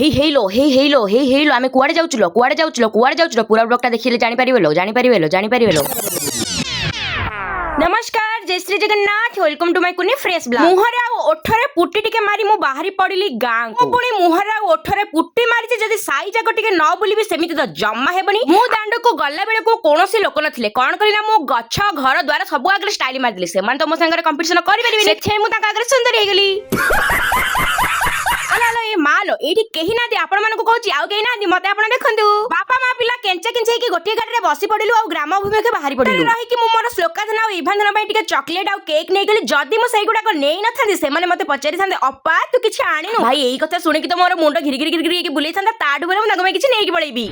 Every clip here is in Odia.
ହେଇ ହେଇଲୋ, ହେଇ ହେଇଲୋ, ହେଇ ହେଇଲୋ, ଆମେ କୁଆଡ଼େ ଯାଉଛୁ ଲୋ? କୁଆଡ଼େ ଯାଉଛୁ ଲୋ? କୁଆଡ଼େ ଯାଉଛୁ ଲୋ? ପୁରା ବ୍ଲଗଟା ଦେଖିଲେ ଜାଣିପାରିବେ ଲୋ, ଜାଣିପାରିବେ ଲୋ, ଜାଣିପାରିବେ ଲୋ। ନମସ୍କାର, ଜୟ Shri Jagannath. Welcome to my Kuni fresh blog. ମୁହଁରେ ଆଉ ଓଠରେ ପୁଟି ଟିକେ ମାରି ମୁଁ ବାହାରି ପଡିଲି ଗାଁକୁ। ମୁଁ ପୁଣି ମୁହଁରେ ଆଉ ଓଠରେ ପୁଟି ମାରିଛି, ଯଦି ସାଇ ଯାକ ଟିକେ ନ ବୁଲିବି, ସେମିତି ତ ଜମା ହେବନି। ମୁଁ ଦାଣ୍ଡକୁ ଗଲା ବେଳକୁ କୌଣସି ଲୋକ ନଥିଲେ। କଣ କଲି ନା, ମୁଁ ଗଛ, ଘର ଦ୍ୱାର ସବୁ ଆଗରେ ଷ୍ଟାଇଲ ମାରିଦେଲି। ସେମାନେ ତ ମୋ ସାଙ୍ଗରେ କମ୍ପିଟିସନ କରିପାରିବେନି, ସେଥିପାଇଁ ମୁଁ ତାଙ୍କ ଆଗରେ ସୁନ୍ଦରୀ ହେଇଗଲି। ଆଲୋ ଆଲୋ, ଏ ମା ଲୋ, ଏଇଠି କେହି ନାହାନ୍ତି। ଆପଣ ମାନଙ୍କୁ କହୁଛି, ଆଉ କେହି ନାହାନ୍ତି, ମତେ ଆପଣ ଦେଖନ୍ତୁ। ବାପା, ମା, ପିଲା କେଞ୍ଚା କେଞ୍ଚା ହେଇକି ଗୋଟିଏ ଗାଡିରେ ବସି ପଡିଲୁ ଆଉ ଗ୍ରାମ ଅଭିମୁଖେ ବାହାରି ପଡିଲୁ। ରହିକି ମୁଁ ମୋର ଶ୍ଲୋକାଧନ ଆଉ ଇଭାଧନ ପାଇଁ ଟିକେ ଚକୋଲେଟ ଆଉ କେକ୍ ନେଇଗଲି। ଯଦି ମୁଁ ସେଇଗୁଡାକ ନେଇନଥାନ୍ତି, ସେମାନେ ମତେ ପଚାରିଥାନ୍ତେ, "ଅପା, ତୁ କିଛି ଆଣିନୁ?" ଭାଇ, ଏଇ କଥା ଶୁଣିକି ତ ମୋର ମୁଣ୍ଡ ଘିରି ଘିରି ଘିରି ଘିରି ହେଇକି ବୁଲେଇଥାନ୍ତା। ତାଠୁ ଭଲ ମୁଁ ତାଙ୍କ ପାଇଁ କିଛି ନେଇକି ପଳେଇବି।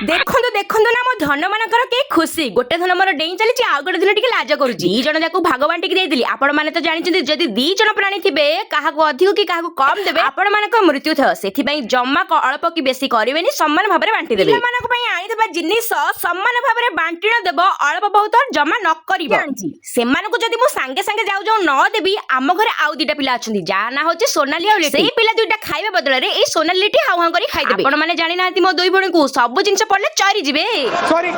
ଦେଖନ୍ତୁ, ଦେଖନ୍ତୁ ନା, ମୋ ଧନ ମାନଙ୍କର କି ଖୁସି! ଗୋଟେ ଧନ ମୋର ଡେଇଁ ଚାଲିଛି, ଆଉ ଗୋଟେ ଧନ ଟିକେ ଲାଜ କରୁଛି। ଦି ଜଣ ଯାକୁ ଭାଗ ବାଣ୍ଟିକି ଦେଇଦେଲି। ଆପଣ ମାନେ ତ ଜାଣିଛନ୍ତି, ଯଦି ଦି ଜଣ ପ୍ରାଣୀ ଥିବେ, କାହାକୁ ଅଧିକ କି କାହାକୁ କମ ଦେବେ, ଆପଣ ମାନଙ୍କ ମୃତ୍ୟୁ ଥୟ। ସେଥିପାଇଁ ଜମା ଅଳ୍ପ କି ବେଶୀ କରିବେନି, ସମାନ ଭାବରେ ବାଣ୍ଟି ଦେବେ। ପିଲାମାନଙ୍କ ପାଇଁ ଆଣିଥିବା ଜିନିଷ ସମାନ ଭାବରେ ବାଣ୍ଟି ନ ଦେବ, ଅଳ୍ପ ବହୁତ ଜମା ନ କରିବ। ସେମାନଙ୍କୁ ଯଦି ମୁଁ ସାଙ୍ଗେ ସାଙ୍ଗେ ଯାଉ ଯାଉ ନ ଦେବି, ଆମ ଘରେ ଆଉ ଦିଟା ପିଲା ଅଛନ୍ତି, ଯାହା ନାଁ ହଉଛି ସୋନାଲି ଆଉ ଲିଟି। ସେଇ ପିଲା ଦୁଇଟା ଖାଇବା ବଦଳରେ ଏଇ ସୋନାଲି, ଲିଟି ହାଉ ହାଉ କରି ଖାଇଦେବେ। ଆପଣ ମାନେ ଜାଣିନାହାନ୍ତି ମୋ ଦୁଇ ଭଉଣୀଙ୍କୁ, ସବୁ ଜିନିଷ ପଡିଲେ ଚରି ଯିବେ। ସରି,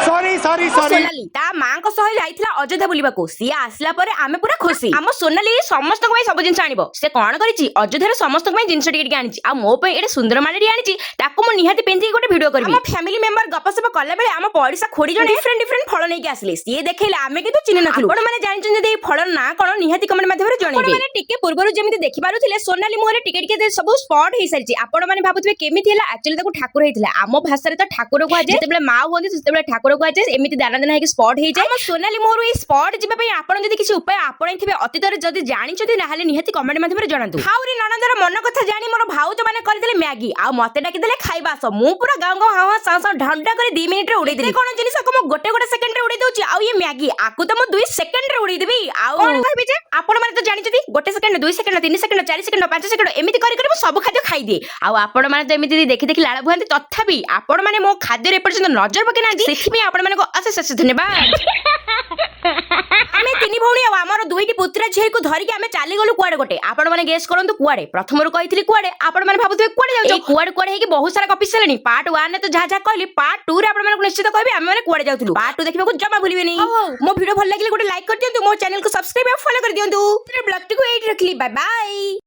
ସରି, ସରି, ସରି। ସୋନାଲି ତା ମାଙ୍କ ସହ ଯାଇଥିଲା ଅଯୋଧ୍ୟା ବୁଲିବାକୁ। ସିଏ ଆସିଲା ପରେ ଆମେ ପୁରା ଖୁସି। ଆମ ସୋନାଲି ସମସ୍ତଙ୍କ ପାଇଁ ସବୁ ଜିନିଷ ଆଣିବ। ସେ କଣ କରିଛି? ଅଯୋଧ୍ୟାରେ ସମସ୍ତଙ୍କ ପାଇଁ ଜିନିଷ ଟିକେ ଟିକେ ଆଣିଛି ଆଉ ମୋ ପାଇଁ ଏଇଟା ସୁନ୍ଦର ମାଳଟି ଆଣିଛି। ତାକୁ ମୁଁ ନିହାତି ପିନ୍ଧିକି ଗୋଟେ ଭିଡିଓ କରିବି। ଆମ ଫ୍ୟାମିଲି ମେମ୍ବର ଗପସପ କଲା ବେଳେ ଆମ ପଡିଶା ଖୁଡି ଜଣେ ଡିଫରେଣ୍ଟ ଡିଫରେଣ୍ଟ ଫଳ ନେଇକି ଆସିଲେ। ସିଏ ଦେଖେଇଲେ, ଆମେ କିନ୍ତୁ ଚିହ୍ନି ନଥିଲୁ। ଆପଣ ମାନେ ଜାଣିଛନ୍ତି ଯଦି ଏଇ ଫଳର ନାଁ କଣ, ନିହାତି କମେଣ୍ଟ ମାଧ୍ୟମରେ ଜଣେଇବେ। ମାନେ ଟିକେ ପୂର୍ବରୁ ଯେମିତି ଦେଖିପାରୁଥିଲେ, ସୋନାଲି ମୁହଁରେ ଟିକେ ଟିକେ ସବୁ ସ୍ପଟ ହେଇସାରିଛି। ଆପଣ ମାନେ ଭାବୁଥିବେ କେମିତି ହେଲା। ଆକ୍ଚୁଆଲି ତାକୁ ଠାକୁର ହେଇଥିଲା। ଆମ ଭାଷାରେ ତ ଠାକୁର କୁହାଯାଏ। ଯେତେବେଳେ ମା ହୁଅନ୍ତି, ସେତେବେଳେ ଠାକୁର କୁହାଯାଏ। ଏମିତି ଦାନା ଦାନା ହେଇକି ସ୍ପଟ ହେଇଯାଏ। ଆମ ସୋନାଲି ମୁହଁରୁ ଏଇ ସ୍ପଟ ଯିବା ପାଇଁ ଆପଣ ଯଦି କିଛି ଉପାୟ ଆପଣେଇଥିବେ, ଅତୀତରେ ଯଦି ଜାଣିଛନ୍ତି, ତାହେଲେ ନିହାତି କମେଣ୍ଟ ମାଧ୍ୟମରେ ଜଣାନ୍ତୁ। ହାଉରି ନଣନ୍ଦର ମନ କଥା ଜାଣି ମୋର ଭାଉଜ ମାନେ କରିଦେଲେ ମ୍ୟାଗି ଆଉ ମତେ ଡାକିଦେଲେ ଖାଇବା ଆସ। ମୁଁ ପୁରା ଗାଁ ଗାଁ ହାଁ ହାଁ ସାଁ ସାଁ ଢଣ୍ଡା କରି 2 ମିନିଟରେ ଉଡେଇଦେଲି। କଣ ଜିନିଷକୁ ମୁଁ ଗୋଟେ ଗୋଟେ ସେକେଣ୍ଡରେ ଉଡେଇ ଦଉଛି, ଆଉ ଇଏ ମ୍ୟାଗି, ଆକୁ ତ ମୁଁ 2 ସେକେଣ୍ଡରେ ଉଡେଇଦେବି। ଆଉ କଣ କହିବି ଯେ, ଆପଣ ମାନେ ତ ଜାଣିଛନ୍ତି, ଗୋଟେ second, 2 second, 3 second, 4 second, 5 second, ଏମିତି କରି କରି ମୁଁ ସବୁ ଖାଦ୍ୟ ଖାଇଦିଏ। ଆଉ ଆପଣ ମାନେ ତ ଏମିତି ଦେଖି ଦେଖି ଲାଳ ବୁହାନ୍ତି। ତଥାପି ଆପଣ ମାନେ ମୋ ଖାଦ୍ୟରେ ଏପର୍ଯ୍ୟନ୍ତ ନଜର ପକେଇ ନାହାନ୍ତି, ସେଥିପାଇଁ ଆପଣ ମାନଙ୍କୁ ଅଶେଷ ଅଶେଷ ଧନ୍ୟବାଦ। ଆମେ ତିନି ଭଉଣୀ ଆଉ ଆମର ଦୁଇଟି ପୁତ୍ର ଝିଅକୁ ଧରିକି ଆମେ ଚାଲିଗଲୁ କୁଆଡେ ଗୋଟେ। ଆପଣ ମାନେ ଗେସ୍ କରନ୍ତୁ କୁଆଡେ। ପ୍ରଥମରୁ କହିଥିଲି କୁଆଡେ, ଆପଣ ମାନେ ଭାବୁଥିବେ କୁଆଡେ ଯାଉଛ। କୁଆଡେ କୁଆଡେ ହେଇକି ବହୁତ ସାରା ଗପି ସାରିଲେଣି। ପାର୍ଟ 1 ରେ ତ ଯାହା ଯାହା କହିଲି, ପାର୍ଟ 2 ରେ ଆପଣ ମାନଙ୍କୁ ନିଶ୍ଚିତ କହିବି ଆମେ ମାନେ କୁଆଡେ ଯାଉଥିଲୁ। ପାର୍ଟ 2 ଦେଖିବାକୁ ଜମା ଭୁଲିବେନି। ହଉ, ମୋ ଭିଡିଓ ଭଲ ଲାଗିଲେ ଗୋଟେ ଲାଇକ୍ କରିଦିଅନ୍ତୁ, ମୋ ଚ୍ୟାନେଲକୁ ସବସ୍କ୍ରାଇବ ଆଉ ଫଲୋ କରିଦିଅନ୍ତୁ। ବ୍ଲଗଟିକୁ ଏଇଠି ରଖିଲି। Bye bye.